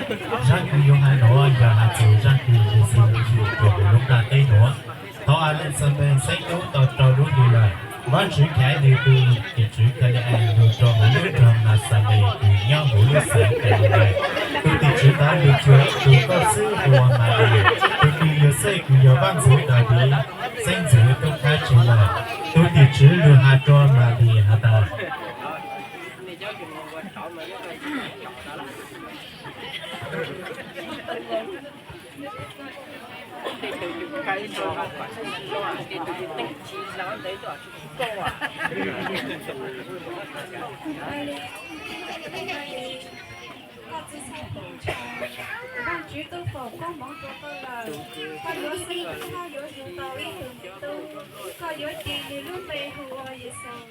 Zaj kws yuav hais nuav yog has txug zaj kws Yexus lug yug rua huv lub nplaj teb nuav. Thaus Alexander xeeb tub tau rau lub hli lawm, Vaajtswv khav nwg tug tim tswv Kalilais lug rua huv lub nroog Naxales kws nyob huv lub xeev Kalilais. Tug tim tswv ntawd lug cuag ib tug nkauj xwb hu ua Malis, tug kws Yauxej kws yog vaaj ntxwv Daviv xeeb ntxwv tub qab tseg lawm. Tug tim tswv lug has rua Malis has tas, Koj txhaj tawm ntshaw, Vaajtswv tub foom koob moov rua koj lawm. Koj yuav xeeb tub hab yuav yug tau ib tug me tub. Koj yuav tis nwg lub npe hu ua Yexus.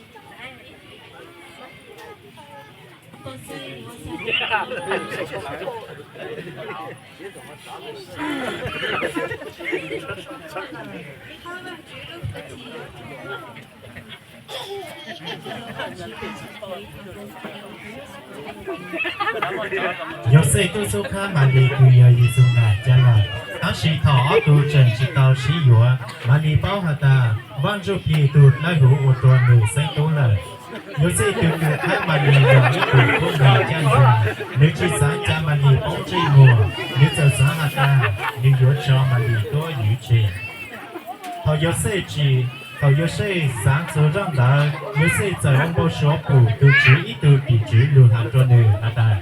Yauxej tub xub khab Malis kws yog Yexus nam ca lawm, tab sis thaum ob tug tseem tsi tau sib yuav, Malis paub has tas Vaaj Ntsuj Plig tug dlawb huv ua rua nwg xeeb tub lawm. Yauxej tug kws khab Malis yog ib tug tub neeg ncaj nceeg, nwg tsi xaav ca Malis poob ntsej muag, nwg txawm xaav has tas nwg yuav tso Malis tuab ywv tseg. Thaum Yauxej tsim, thaum Yauxej xaav txug zaj ntawd, Yauxej txawm ua npau suav pum tug Tswv ib tug tim tswv lug has rua nwg has tas,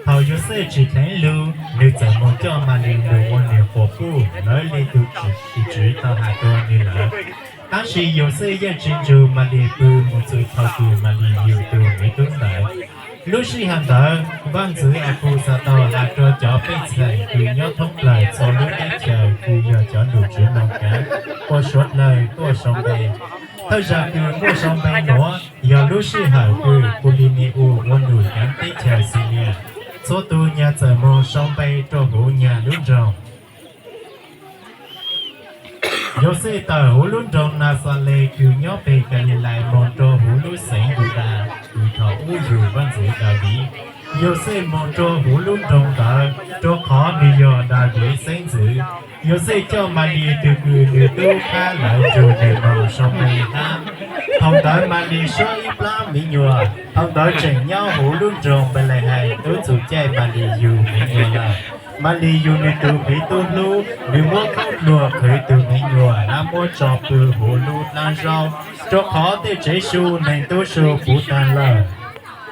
Thaum Yauxej tsim dheev lug, nwg txawm moog coj Malis lug ua nwg quas puj lawv le tug tim tswv tau has rua nwg lawm. Tab sis Yauxej yeej tsi nrug Malis pw moog txug thaum kws Malis yug tug me tub ntawd. Lub sij hawm ntawd, vaaj ntxwv Akuvxataus has rua cov pej xeem kws nyob thoob plawg txhua lub teb chaws kws yog cov nom tswv Loos kaav ua suav dlawg tuaj sau npe. Thawj zag kws muaj sau npe nuav yog lub sij hawm kws Kulinus ua nom kaav teb chaws Xilias. Txhua tug nyag txawm moog sau npe rua huv nyag lub nroog. Yauxej tawm huv lub nroog Naxales kws nyob peg Kalilais moog rua huv lub xeev Yudas kws thaum ub yug vaaj ntxwv Daviv. Yauxej moog rua huv lub nroog ntawd rua qhov nwg yog Daviv xeeb ntxwv. Yauxej coj Malis tug kws nwg tub khab lawv nrug nwg moog sau npe hab. Thaum ntawd Malis suab ib plab miv nyuas, thaum ntawd tseem nyob huv lub nroog Npelehees, tub txug caij Malis yug miv nyuas lawm. Malis yug nwg tug miv tub hlub, nwg muab khaub dluag qhwv tug miv nyuas hab muab tso pw huv lub dlaab zaub, rua qhov tej tsev su neeg tub su puv taag lawm.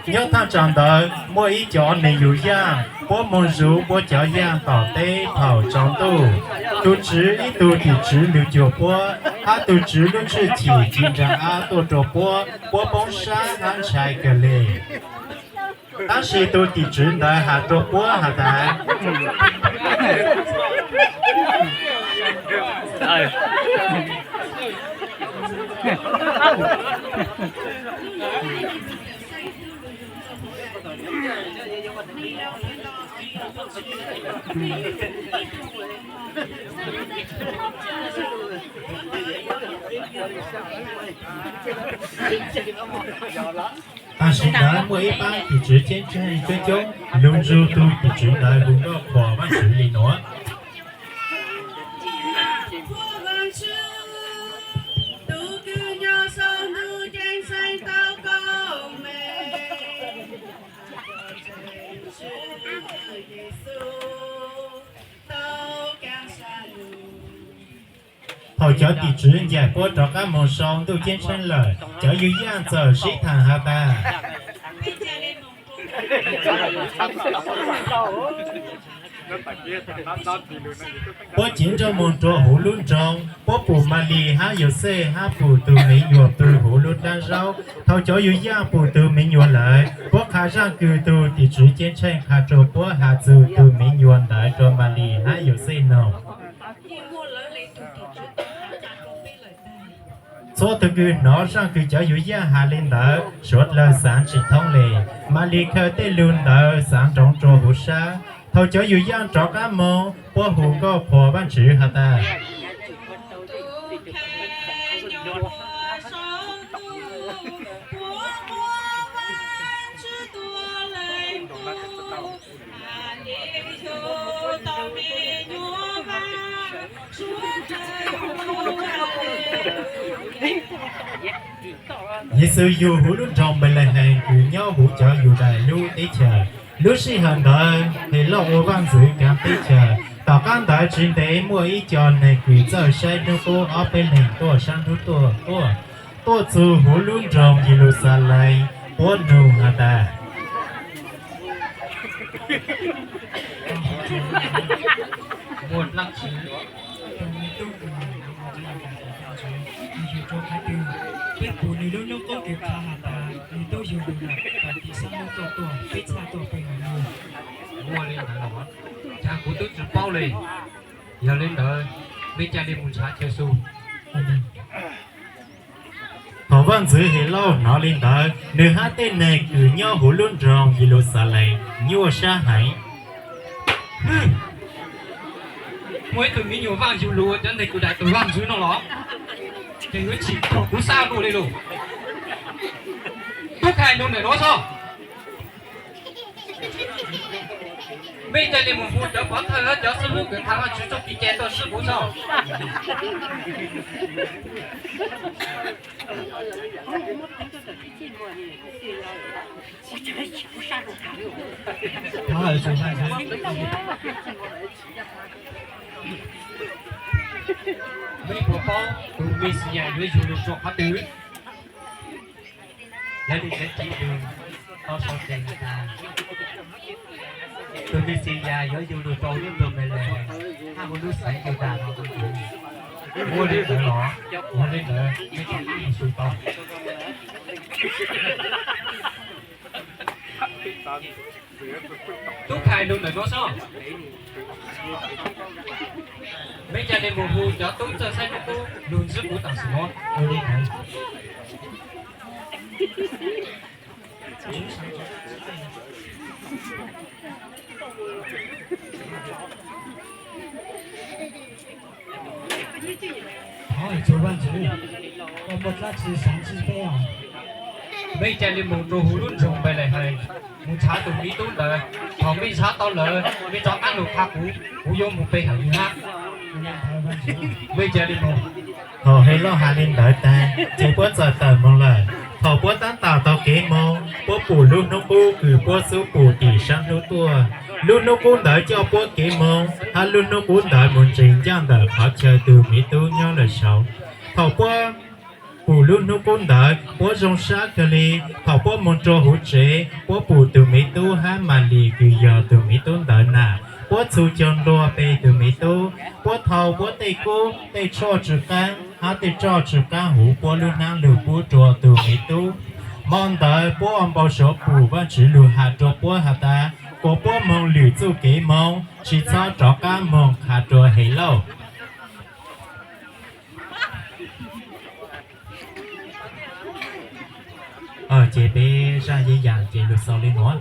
Nyob thaaj tsaam ntawd muaj ib cov neeg yug yaaj, puab moog zuv puab cov yaaj tom teb thaum tsaus ntuj. Tug Tswv ib tug tim tswv lug cuag puab, hab tug Tswv lub tshwj chim ci nraag ab tuaj rua puab, puab poob sab hab ntshai kawg le. Tab sis tug tim tswv ntawd has rua puab has tas, Tam sim ntawd muaj ib pab tim tswv ceeb tsheej coob coob lug nrug tug tim tswv ntawd hu nkauj qhuas Vaajtswv le nuav. Thaum cov tim tswv ncaim puab rov qab moog sau ntuj ceeb tsheej lawm, cov yug yaaj txawm sib thaam has tas, Puab cev nroj moog rua huv lub nroog, puab pum Malis hab Yauxej hab pum tug miv nyuas pw huv lub dlaab zaub. Thaus cov yug yaaj pum tug miv nyuas lawm, puab qha zaaj kws tug tim tswv ceeb tsheej qha rua puab has txug tug miv nyuas ntawd rua Malis hab Yauxej noog. Txhua tug kws nov zaaj kws cov yug yaaj has le ntawd, suav dlawg xaav tsi thoob le. Malis khaws tej lug ntawd xaav nroov rua huv sab. Thaus cov yug yaaj rov qaab moog, puab hu nkauj qhuas Vaajtswv has tas, Yexus yug huv lub nroog Npelehees kws nyob huv cov Yudais lub teb chaws. Lub sij hawm ntawd Helauj ua vaaj ntxwv kaav teb chaws. Tom qaab ntawd tsi ntev muaj ib co neeg kws txawj saib nub qub ob peb leeg tuaj saab nub tuaj, tuaj, tuaj txug huv lub nroog Yeluxalees, puab nug has tas, Peb pum nwg lub nub qub kws qha has tas nwg tub yug lug lawm, peb txhaj tuaj peb hawm nub. Ua le ntawd los, cas kuv tub tsi paub le. Yog le ntawd, mej ca le mus nrhav chaw xu. Thaus vaaj ntxwv Helauj nov le ntawd, nwg hab tej neeg kws nyob huv lub nroog Yeluxalees nyuaj sab heev. Muaj ib tug miv nyuas vaaj yug lug ua cov neeg kws daim tug vaaj ntxwv no los, ces yuav tsim txom kuv sab luj le lug. Tub Khais nug ntawm nuav tso. Mej ca le mus hu cov pov thawj hab cov xib hwb kws qha Vaajtswv txuj kev cai tuaj sib puv tso. Mej puas paub tus Mexiyas yuav yug lug rua qhov twg? Lawv le cov tsiv lug tau sau tseg has tas, tus Mexiyas yuav yug lug rua lub nroog Npelehees hab huv lub xeev Yudas no. Ua le ntawd los? Yog le ntawd, mej txhaj mus xyuas tau. Tub Khais nug ntawm nuav tso. Mej ca le mus hu cov tub txawj saib nub qub lug ntsib kuv tam sim nuav. Ua le ntawd. Thov hais txug Vaajtswv, koj muaj dlaab tsi xaav ntsib peb os? Mej ca le mus rua huv lub nroog Npelehees, mus nrhav tus miv tub ntawd. Thaus mej nrhav tau lawm, mej rov qaab lug qha kuv, kuv yuav mus pe hawm nwg hab. Mej ca le mus. Thaus Helauj has le ntawd taag, ces puab txawm tawm moog lawm. Thaus puab taab tom taug kev moog, puab pum lub nub qub kws puab xub pum tim saab nub tuaj. Lub nub qub ntawd coj puab kev moog, hab lub nub qub ntawd mus ntseeg ncaaj ntawm qhov chaw tug miv tub nyob lawm saud. Thaus puab pum lub nub qub ntawd, puab zoo sab kawg le. Thaus puab moog rua huv tsev, puab pum tug miv tub hab Malis kws yog tug miv tub ntawd nam. Puab txhu caug nplua pe tug miv tub. Puab thau puab tej kub, tej tshuaj tsw qaab hab tej tshuaj tsw qaab huv puab lub naab lug pub rua tug miv tub. Mo ntawd puab ua npau suav pum Vaajtswv lug has rua puab has tas, kuas puab moog lwm txuj kev moog, tsi txhob rov qaab moog qha rua Helauj. Ces peb zaaj yeb yaam ces lug xaus le nuav.